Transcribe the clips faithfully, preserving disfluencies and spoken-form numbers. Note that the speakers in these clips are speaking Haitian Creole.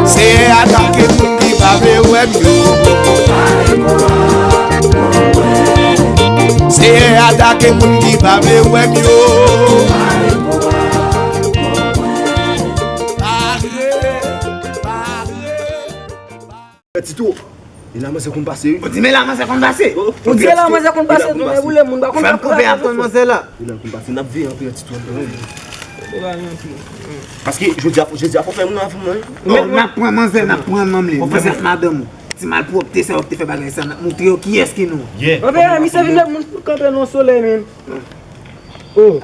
Seyè atake moun ki pa vle wè m yo. Seyè atake moun ki pa vle wè m yo. Pare, pare. Tito, e la manzè konn pase, wi. Ou di men la manzè konn pase? Ou di la manzè konn pase, nou men boule moun, pa konn. Fè m kanpe ap tann manzè la. E la konn pase, n ap veye anpil, Tito. Paske jodi a, jodi a fò fè moun avè mwen. Oh, n ap pran manzè, n ap pran manm li. Manzè ak madanm ou. Ti malpwòpte sa yo ki te fè bagay sa, n ap montre yo kiyès ki nou. Anben, misye vin met moun fout kanpe nan solèy, men. Oh.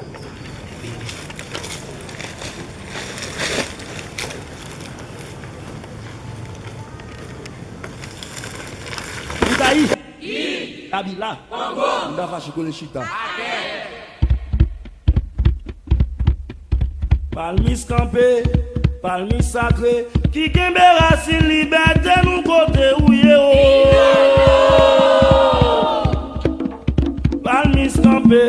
Mikayi. Kabila. Kongo. Mda fache kole chita. Palmis kanpe, palmis sakre, ki kenbe rasin libète nou kote ou ye o. Palmis kanpe,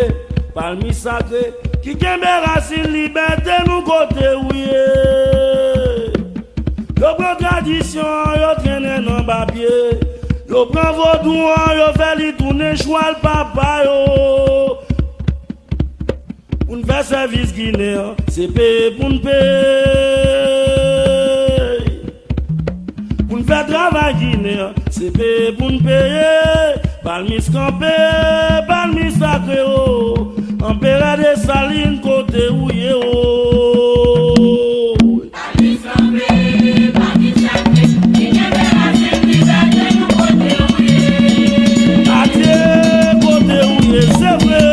palmis sakre, ki kenbe rasin libète nou kote ou ye. Yo pran tradisyon an, yo trennen nan papye. Yo pran vodou an, yo fè li tounen chwal papa yo. Pou n fè sèvis Ginen an, se peye pou n peye. Pou n fè travay Ginen an, se peye pou n peye. Palmis kanpe, palmis sakre o. Anperè Desalin kote ou ye o. Adye, kote ou ye, se vre.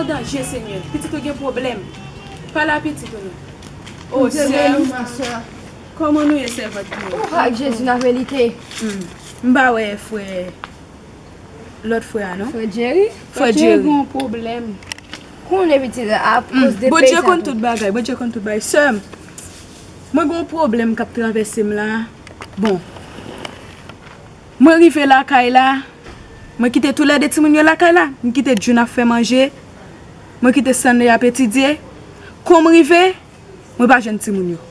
An danje, Senyè. Pitit ou gen pwoblèm. Pale a pitit ou non. O, sè m. Kòman nou ye, sèvant mwen? Ou ak Jezi nan verite. Hmm. M pa wè frè, lòt frè a, non? Frè Jerry? Frè Jerry gen yon pwoblèm. Konnen pitit la, akoz de peyi sa tou. Bondye konn tout bagay, Bondye konn tout bagay. Sè m, mwen gen yon pwoblèm k ap travèse m la. Bon, mwen rive lakay la, mwen kite toulède timoun yo lakay la. M kite June ap fè manje. Mwen kite Stanley ap etidye. Kon m rive, mwen pa jwenn timoun yo.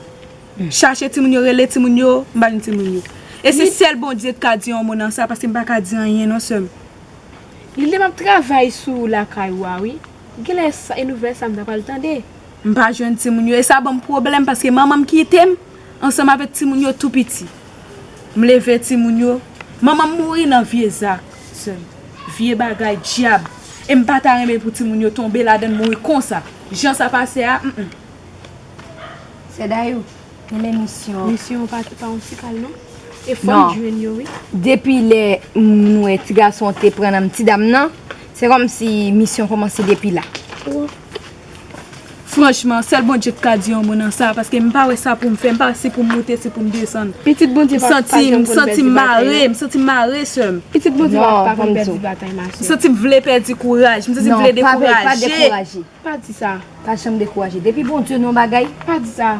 Chache timoun yo, rele timoun yo, m pa jwenn timoun yo. E se sèl Bondye k ka di yon mo nan sa, paske m pa ka di anyen non, sè m. Li di m ap travay sou lakay ou a, wi. Genlè sa, e nouvèl sa m ta pral tande. M pa jwenn timoun yo. E sa ban m pwoblèm, paske manman m kite m ansanm avèk timoun yo tou piti. M leve timoun yo. Manman m mouri nan vye zak, sè m. Vye bagay dyab. E m pa ta renmen pou timoun yo tonbe ladan l mouri konsa. Jan sa pase a, mm, mm. Sè Dayou, genlè misyon. Misyon pa, pa yon ti kal, non. E fò n jwenn yo, wi. Depi lè m wè ti gason an te pran nan ti dam nan, se kòmsi misyon kòmanse depi la. Franchman, sèl Bondye k ka di yon mo nan sa, paske m pa wè sa pou m fè, m pa wè si pou m moute, si pou m desann. Pitit Bondye pa, pa janm konn pèdi batay, non. M santi m mare, m santi m mare, sè m. Pitit Bondye pa, pa konn pèdi batay, ma sè. M santi m vle pèdi kouraj, m santi m vle dekouraje. Pa janm dekouraje. Depi Bondye nan yon bagay, pa di sa.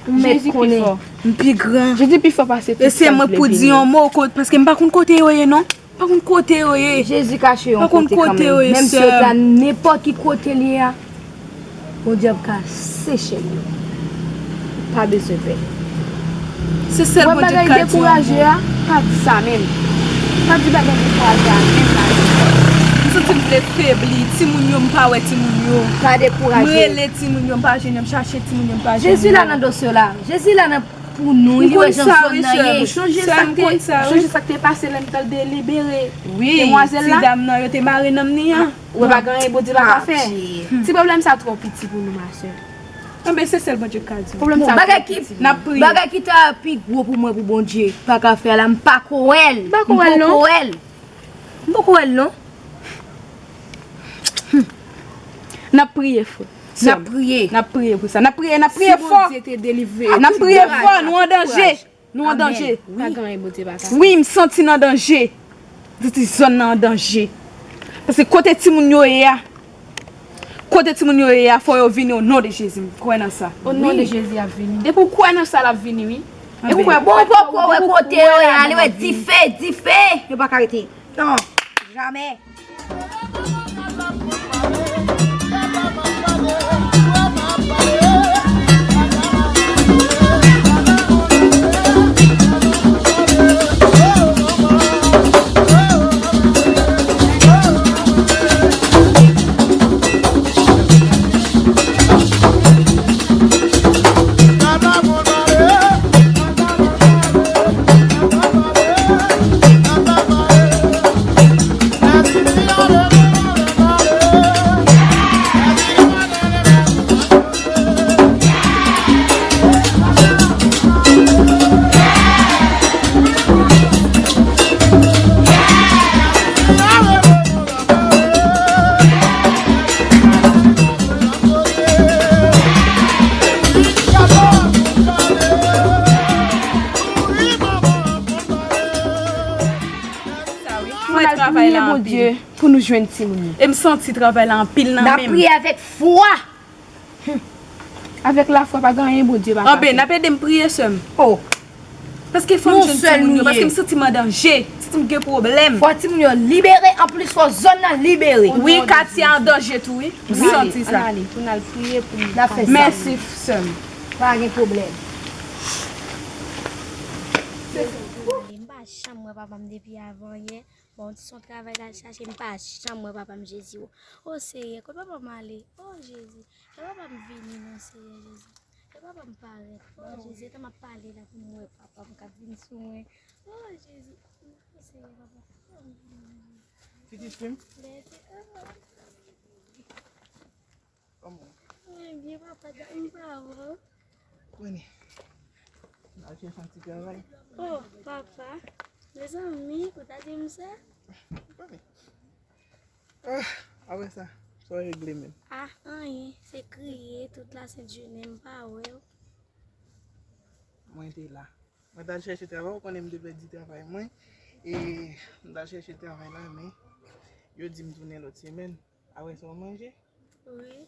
Ou mèt konnen. M pi gran. Jezi pi fò pase tout sa k vle vini. E se mwen pou di yon mo, paske m pa konn kote yo ye, non. M pa konn kote yo ye. Jezi kache yon kote kanmenm. Menm si yo ta nenpòt ki kote l ye a, Bondye ap ka seche l yo. Pa bezwen pè. Se sèl Bondye k ka di yon mo. Wè bagay dekouraje a, pa di sa menm. Pa di bagay dekouraje a menm la. M santi m vle febli. Timoun yo, m pa wè timoun yo. Pa dekouraje. M rele timoun yo, m pa jwenn yo. M chache timoun yo, m pa jwenn yo. Jezi la nan dosye w la. Jezi la nan pou nou. Li wè jan zòn nan ye. Ou sonje sa k te, ou sonje sa k te pase lè m t al delibere demwazèl la? Wi, ti dam nan, yo te mare nanm ni an. Ou wè pa gen anyen Bondye pa ka fè. Ti pwoblèm sa twò piti pou nou, ma sè. Anben, se sèl Bondye k ka di. Pwoblèm sa twò piti pou nou. N ap priye. Bagay ki ta pi gwo pou mwen pou Bondye pa ka fè la, m pa ko wè l. M pa ko wè l, non. M poko wè l, non. N ap priye, frè. N ap priye. N ap priye pou sa. N ap priye, n ap priye fò. Si Bondye te delivre. N ap priye fò, nou an danje. Nou an danje. Pa gen anyen Bondye pa ka fè. Wi, m santi n an danje. M santi zòn nan an danje. Paske kote timoun yo ye a, kote timoun yo ye a, fò yo vini o non de Jezi. M kwè nan sa. O non de Jezi, y ap vini. Depi w kwè nan sa, l ap vini, wi. Depi w kwè, bon, poko wè kote yo ye a, li wè dife, dife. Yo pa ka rete. Non, jamè. Mwen travay la anpil. Pou nou jwenn timoun yo. E m santi travay la anpil nan men m. N ap priye avèk fwa. Avèk lafwa, pa gen anyen Bondye pa ka fè. Anben, n ap ede m priye, sè m. Oh. Paske fò m jwenn timoun yo, paske m santi m an danje, m santi m gen pwoblèm. Fò timoun yo libere, anplis fò zòn nan libere. Wi, katye a an danje tou, wi. M santi sa. Ann ale, ann ale, pou n al priye pou nou. N ap fè sa. Mèsi, sè m. Pa gen pwoblèm. M pa janm wè papa m depi avan yè. Bon, ti son travay l al chache, m pa janm wè papa m, Jezi o. O Seyè, kote papa m ale? O Jezi, fè papa m vini non, Seyè Jezi. Fè papa m parèt. O Jezi, etan m ap pale la pou m wè papa m k ap vin sou mwen. O Jezi, o Seyè, papa, fè papa m vini. Pitit fi m? Mèsi. Kòman w? Mwen byen, papa, m pa wè w. Koni. M al chèche yon ti travay. Oh, papa. Mezanmi, ou ta di m sa? Koni. Ah, apre sa, Sa w regle menm? Ah, anyen. Se kriye tout la sent jounen, m pa wè w. Mwen te la. Mwen t al chèche travay, ou konnen m te pèdi travay mwen. E m t al chèche travay la, men yo di m tounen lòt semèn. Apre sa, w manje? Wi.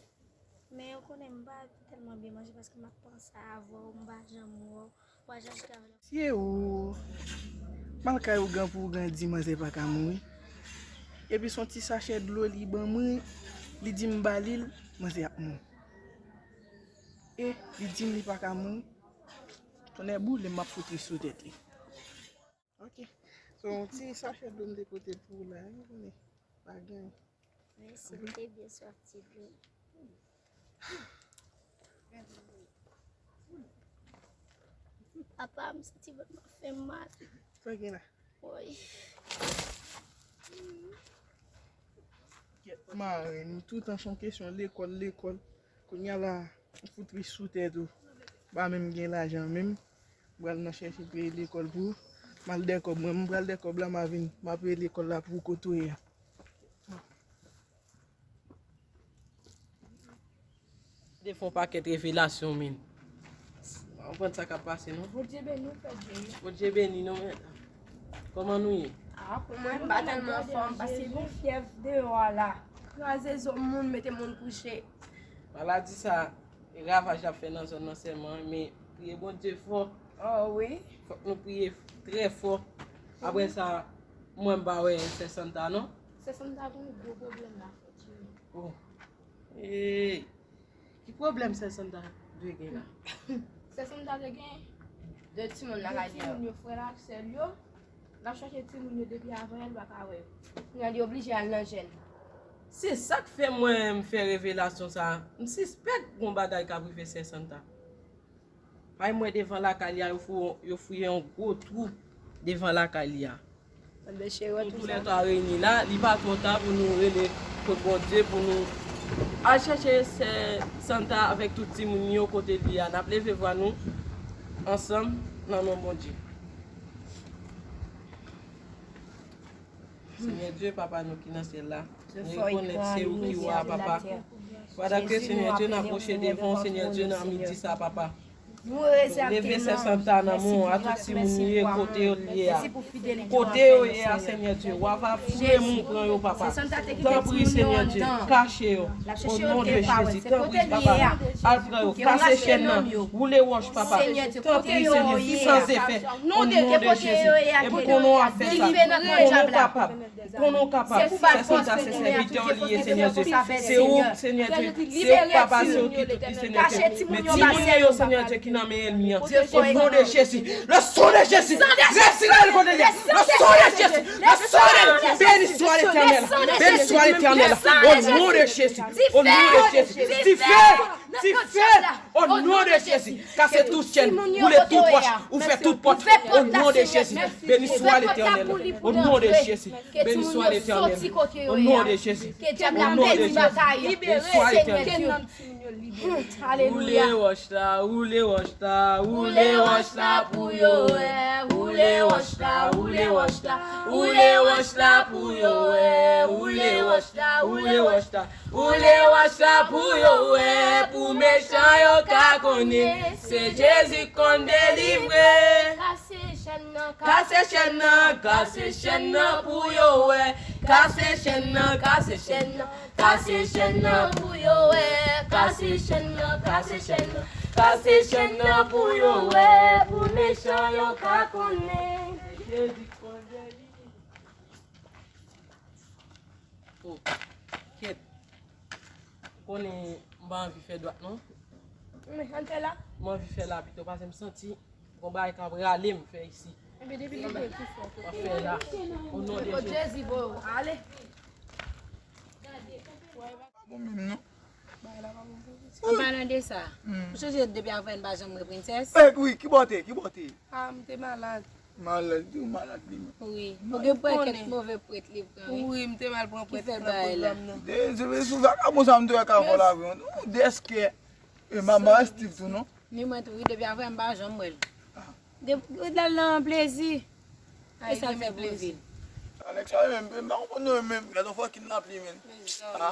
Men ou konnen m pa tèlman byen manje paske m ap panse avè w, m pa janm wè w. Ou pa janm travay. Mesye ou, m al kay ougan pou ougan di manzè pa ka mouri. Epi se yon ti sachè dlo li ban mwen, li di m ba li l, manzè ap mouri. E li di m li pa ka mouri. Tonnè boule m, m ap fout ri sou tèt li. Ok. So, yon ti sachè dlo m te pote pou ou la, wi, konnen. Pa gen. Mèsi, m te byen swaf ti dlo. Papa, m santi vant mwen fè m mal. Sa gen la? Woy. Kèt marenn, toutan se yon kesyon lekòl, lekòl. Kounye a la, ou fout ri sou tèt ou. Pa menm gen lajan menm. M pral nan chèche peye lekòl pou ou. M al dèkòb mwen, m pral dèkòb la, m a vin, m a peye lekòl la pou ou kote w ye a. Te fè yon pakèt revelasyon, men. Ou konprann sa k ap pase, non? Bondye beni w, frè Jerry. Bondye beni nou, men. Kòman nou ye? Ah, pou mwen, m pa tèlman anfòm, paske gen fyèv deyò a la. Kraze zo moun, mete moun kouche. Maladi sa, e ravaj l ap fè nan zòn nan sèlman, men priye Bondye fò. Oh, wi. Fòk nou priye trè fò. Apre sa, mwen m pa wè Sè Santa, non. Sè Santa gen yon gwo pwoblèm la, frè Jerry. Oh. Hey. Ki pwoblèm Sè Santa dwe gen la? Sè Santa te gen de timoun lakay li. Timoun yo, frè l ak sè l yo. L ap chache timoun yo depi avan yè, l pa ka wè yo. Kounye a, li oblije al nan jèn. Se sa k fè mwen m fè revelasyon sa a. M sispèk gon bagay k ap rive Sè Santa. Paske m wè devan lakay li a, yo fou-, yo fouye yon gwo twou devan lakay li a. Nou toulètwa reyini la, li pa twò ta pou nou rele kot Bondye, pou nou al chèche Sè Santa avèk tout timoun yo kote l ye a. N ap leve vwa nou ansanm nan non Bondye. Senyè Dye, Papa nou ki nan syèl la, nou rekonèt se ou ki wa, Papa. Padan ke Senyè Dye, n apwoche devan w, Senyè Dye, nan midi sa, Papa. Nou leve Sè Santa nan men w, a tout timoun li ye, kote yo li ye a. Kote yo ye a, Senyè Dye, w a va fouye men w pran yo, Papa. Tanpri, Senyè Dye, kache yo. O non de Jezi, tanpri, Papa. Al pran yo, kase chèn nan, woule wòch, Papa. Tanpri, Senyè, san efè. O non de Jezi. Epi konnen w ap fè sa, konnen w kapab. Konnen w kapab. Sè Santa se sèvitè w li ye, Senyè Dye. Se ou, Senyè Dye. Se ou k papa, se ou ki tout li, Senyè Dye. Men timoun yo, Senyè Dye, ki nan men ènmi an. O non de Jezi. Le sang de Jésus. Retire l kote l ye. Le sang de Jésus. Le sang de Jésus. Béni soit l'Éternel. Béni soit l'Éternel. Au nom de Jésus. Au nom de Jésus. Dife. Dife. O non de Jezi, kase tout chèn, boule tout wòch, ouvè tout pòt. O non de Jezi, béni swa Letènèl. O non de Jezi, béni swa Letènèl. O non de Jezi, o non de Jezi, béni swa Letènèl. Woule wòch la, woule wòch la, woule wòch la pou yo wè. Woule wòch la, woule wòch la, woule wòch la pou yo wè. Woule wòch la, woule wòch la. Woule wòch la pou yo wè, pou mechan yo ka konnen se Jezi k konn delivre. Kase chèn nan, kase chèn nan, kase chèn nan pou yo wè. Kase chèn nan, kase chèn nan, kase chèn nan pou yo wè. Kase chèn nan, kase chèn nan, kase chèn nan pou yo wè, pou mechan yo ka konnen se Jezi k konn delivre. Oh, kèt. Ou konnen m pa anvi fè dwat non. Men, ann fè la. M anvi fè la pito, paske m santi gon bagay k ap rale m fè isi. Ebyen, depi li gen tou fò. M ap fè la. O non de Jezi. Jezi, bro. Ale. Pa bon menm non. An palan de sa, ou sonje depi avan n pa janm wè Princess? Eh, wi, ki bò te, ki bò te? Ah, m te malad. Malad, di w malad li menm. Wi. Ou gen pran kèk move prèt li pran, wi. Wi, m te mal pran prèt nan pwogram nan. De, se, se sou vakabon sa m te wè ka fò lavi. Ou dèske. E mama Steve tou non. Ni mwen tou, wi, depi avan m pa janm wè l. Depi l al nan plezi. E sa l fè pou vil. Anèk sa menm, m pa konprann yo menm. Gade yon fòkin lapli menm. Ah.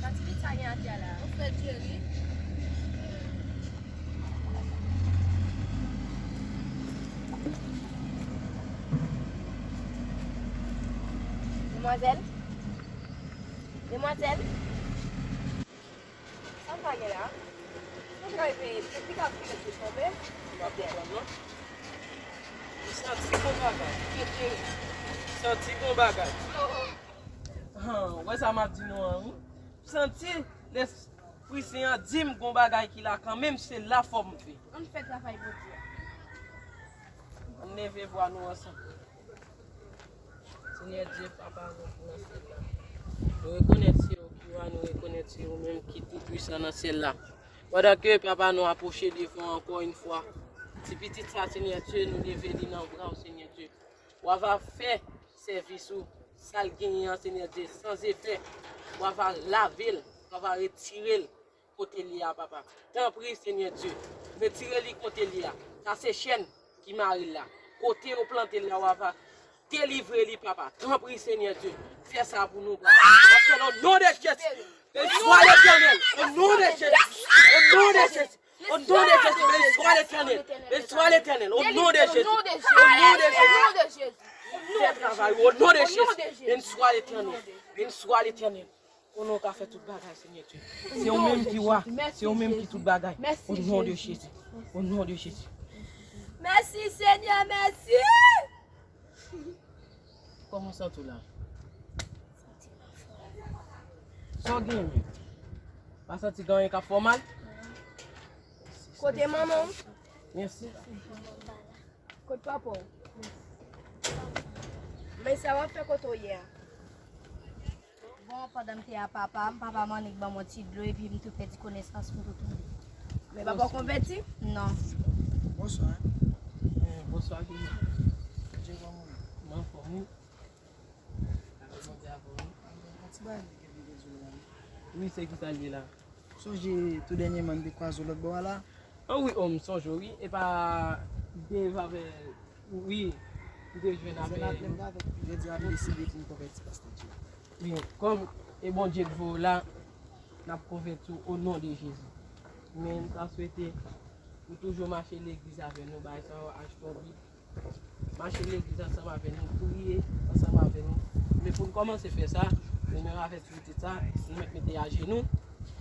Sa ti vit sa gen atè a la. Ou fè djeri. Demwazèl? Demwazèl? Sa m pa gen la? Mwen pral peye, epi k ap vire sou chòpe. M pa konprann non. M santi bon bagay. Santi bon bagay. Han, wè sa m ap di nou an, wi. M santi Lespri Sen an di m gon bagay ki la kanmenm, se la fò m fè. Ann fè travay Bondye a. Ann leve vwa nou ansanm. Senyè Dye, Papa nou ki nan syèl la, nou rekonèt se ou ki wa, nou rekonèt se ou menm ki tou pwisan nan syèl la. Pandan ke Papa nou apwoche devan w ankò yon fwa, ti pitit sa, Senyè Dye, nou leve li nan bra w, Senyè Dye. W ava fè sèvis ou, sa l genyen an, Senyè Dye, san efè. W ava lave l, w ava retire l kote l ye a, Papa. Tanpri, Senyè Dye, retire li kote l ye a. Sa se chèn ki mare l la. Kote yo plante l la, w ava delivre li, Papa. Tanpri, Senyè Dye, fè sa pou nou, Papa. Paske o non de Jezi, beni swa Letènèl. O non de Jezi, o non de Jezi, o non de Jezi, beni swa Letènèl. Beni swa Letènèl, o non de Jezi, o non de Jezi. Fè travay ou, o non de Jezi. Beni swa Letènèl. Beni swa Letènèl. Konnen w ka fè tout bagay, Senyè Dye. Se ou menm ki wa, se ou menm ki tout bagay. O non de Jezi. O non de Jezi. Mèsi, Senyè, mèsi. Kòman w santi w la? Sa w gen menm? Pa santi gen anyen k ap fè w mal? Kote manman w? Mèsi. Kot papa w? Men sa w ap fè kote w ye a? Bon, pandan m te a papa m, papa m annik ban m yon ti dlo epi m tou pèdi konesans m tou tonbe. Men papa w konvèti? Non. Bonswa. Eh, bonswa, Kenya. Bondye ban moun. M anfòm, wi. Avèk Bondye avè w, wi. Yon ti bagay m te gen pou m te di w la, wi. Wi, se ki sa l ye la? Sonje tou dènyèman m te kwaze w lòt bò a la? O wi, o, m sonje w, wi. Epa m te rive avè, wi, m te jwenn avè. Jodi a m deside pou m konvèti, pastè Dye. Wi, kòm e Bondye k voye w la, n ap konvèti w o non de Jezi. Men m ta swete ou toujou mache legliz avè nou, bay sa yo, achte yon Bib. Mache legliz ansanm avè nou, priye ansanm avè nou. Men pou n kòmanse fè sa, nou menm avèk ti pitit sa, nou mèt mete ajenou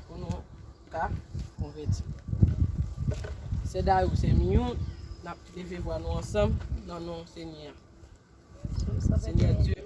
pou nou ka konvèti. Sè Dayou, sè Miyou, n ap leve vwa nou ansanm nan non Senyè a. Senyè Dye.